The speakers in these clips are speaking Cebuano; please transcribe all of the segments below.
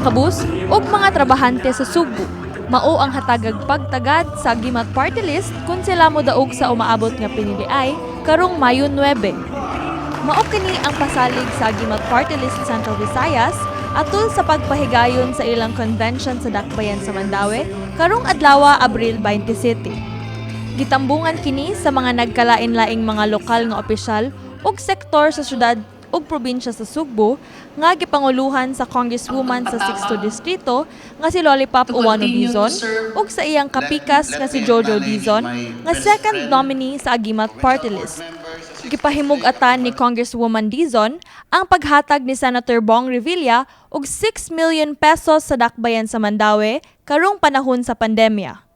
manakabus ug mga trabahante sa Sugbo. Mao ang hatagag pagtagad sa Agimat Party List kung sila modaog sa umaabot nga piniliay karong Mayo 9. Mao kini ang pasalig sa Agimat Party List Central Visayas atul sa pagpahigayon sa ilang convention sa Dakbayan sa Mandaue karong adlaw, Abril 27. Gitambungan kini sa mga nagkalain-laing mga lokal nga opisyal ug sektor sa syudad ug probinsya sa Sugbo nga gipanguluhan sa congresswoman sa 6th Distrito nga si Lollipop To Uwano continue to Dizon serve. ug sa iyang kapikas nga Let si me Jojo acknowledge Dizon my nga best second friend, nominee sa Agimat Party provincial List. board members, Gipahimug-atan ni Congresswoman Dizon ang paghatag ni Senator Bong Revilla og 6 million pesos sa dakbayan sa Mandaue karong panahon sa pandemya.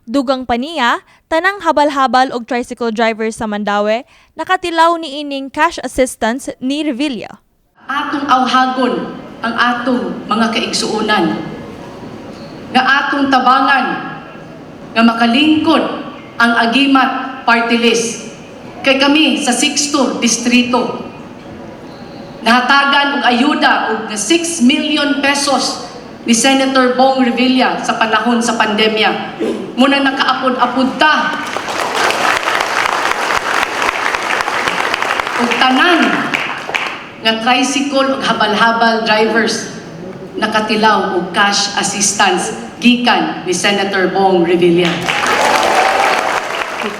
Dugang pa niya, tanang habal-habal og tricycle drivers sa Mandaue nakatilaw ni ining cash assistance ni Revilla. Atong awhagon ang atong mga kaigsuonan nga atong tabangan nga makalingkod ang Agimat Party List. Kay kami sa 6th Distrito, nahatagan og ayuda og 6 million pesos ni Senator Bong Revilla sa panahon sa pandemya. Muna nakaapod-apod ta. Og tanan nga tricycle ug habal-habal drivers nakatilaw og cash assistance gikan ni Senator Bong Revilla.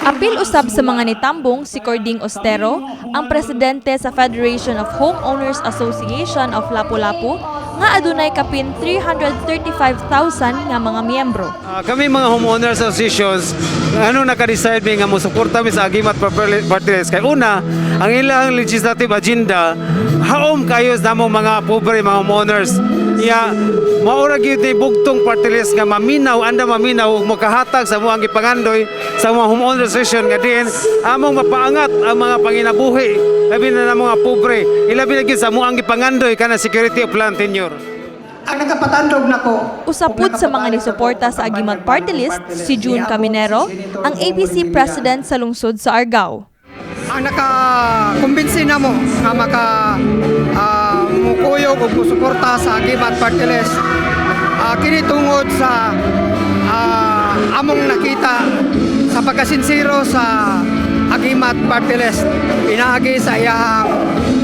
Apil usab sa mga nitambong si Cording Ostero, ang presidente sa Federation of Homeowners Association of Lapu-Lapu, nga adunay kapin 335,000 nga mga miyembro. Kami mga homeowners associations, ano, naka-decide mi nga mosuporta mi sa Agimat Party List kay una, ang ilang legislative agenda haom kayo sa namong mga pobre, mga homeowners. Ya maura gyud ni bugtong party list nga maminaw, anda maminaw ug makahatag sa among gipangandoy sa mga homeowners association nga diin among mapaangat ang mga panginabuhi, labi na ng mga pobre, ilabi na gyud sa among gipangandoy kana security of land tenure. Ang nakapatandog nako. Usapod sa mga nisuporta sa Agimat Party List, si June Caminero, ang APC President sa lungsod sa Argao. Ang nakakumbinsi namo nga maka mukuyog ug musuporta sa Agimat Party List kini tungod sa among nakita sa pagkasinsero sa Agimat Party List pinaagi sa iyang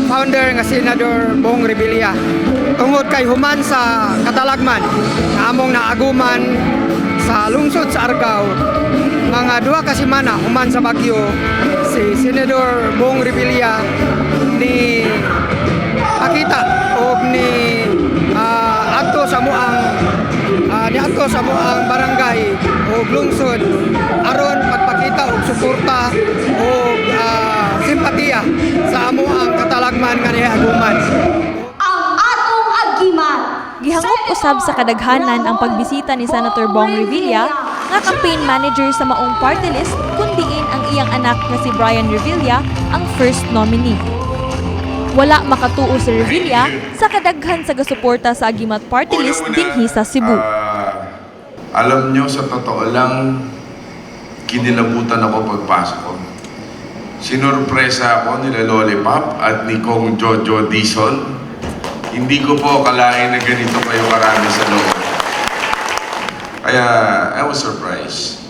founder nga Senador Bong Revilla, tungod kay human sa katalagman nga among naaguman sa lungsod sa Argao mga 2 ka semana human sa bagyo, si Senador Bong Revilla ni pakita og ni adto sa amoang niadto sa amoang barangay ug lungsod aron pagpakita og suporta og simpatiya sa amoang katalagman nga niaguman. Ang atong Agimat. Gihangop usab sa kadaghanan ang pagbisita ni Senator Bong Revilla nga campaign manager sa maong party list kun diin ang iyang anak nga si Brian Revilla ang first nominee. Wala makatuo si Revilla sa kadaghan sa gasuporta sa Agimat Party List Una-una, dinhi sa Cebu. Alam nyo, sa totoo lang, kinilabutan ako pagpasok ko. Sinurpresa ako nila Lollipop at ni Kong Jojo Dizon. Hindi ko po akalain na ganito kayo karami sa loob. Kaya I was surprised.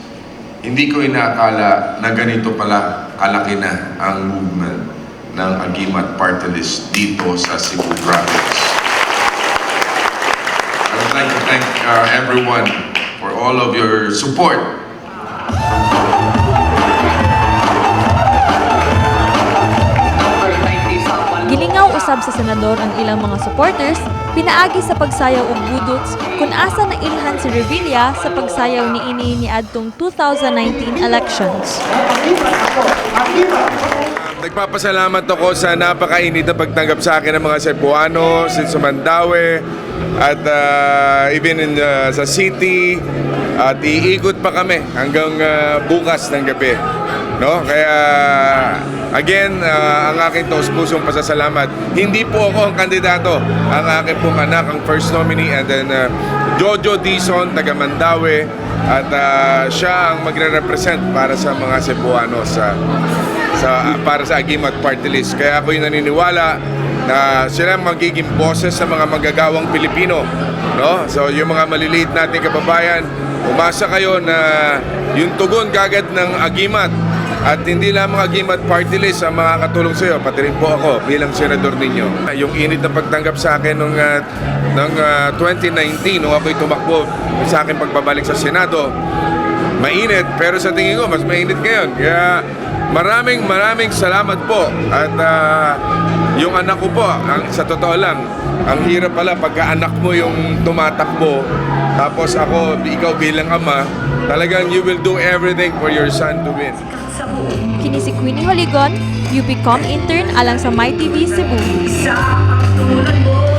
Hindi ko inaakala na ganito pala kalaki na ang movement ng Agimat Party List dito sa Cebu Province. I would like to thank everyone for all of your support. Gilingaw usab sa senador ang ilang mga supporters pinaagi sa pagsayaw og budots kung asa na ilhan si Revilla sa pagsayaw niini niadtong 2019 elections. Nagpapasalamat ako sa napakainit na pagtanggap sa akin ng mga Cebuano, sa Mandaue, at even sa city. At iikot pa kami hanggang bukas ng gabi. No? Kaya again, ang aking taus-pusong pasasalamat. Hindi po ako ang kandidato. Ang aking pong anak ang first nominee and then Jojo Dizon, taga Mandaue, at siya ang magre-represent para sa mga Cebuano sa para sa Agimat Party List. Kaya ako'y naniniwala Na sila ang magiging boses sa mga manggagawang Pilipino. No? So yung mga maliliit nating kababayan, umasa kayo na yung tugon kagad ng Agimat at hindi lamang Agimat Party List ang makakatulong sa iyo, pati rin po ako bilang senador ninyo. Yung init na pagtanggap sa akin nung 2019, nung ako'y tumakbo sa akin pagbabalik sa Senado, mainit, pero sa tingin ko, mas mainit ngayon. Kaya maraming maraming salamat po. At yung anak ko po, sa totoo lang, ang hirap pala pagka anak mo yung tumatakbo, tapos ako, ikaw bilang ama, talagang you will do everything for your son to win. Kini si Queenie Holigon, UPCOM intern alang sa MyTV Cebu. Sa tulad mo.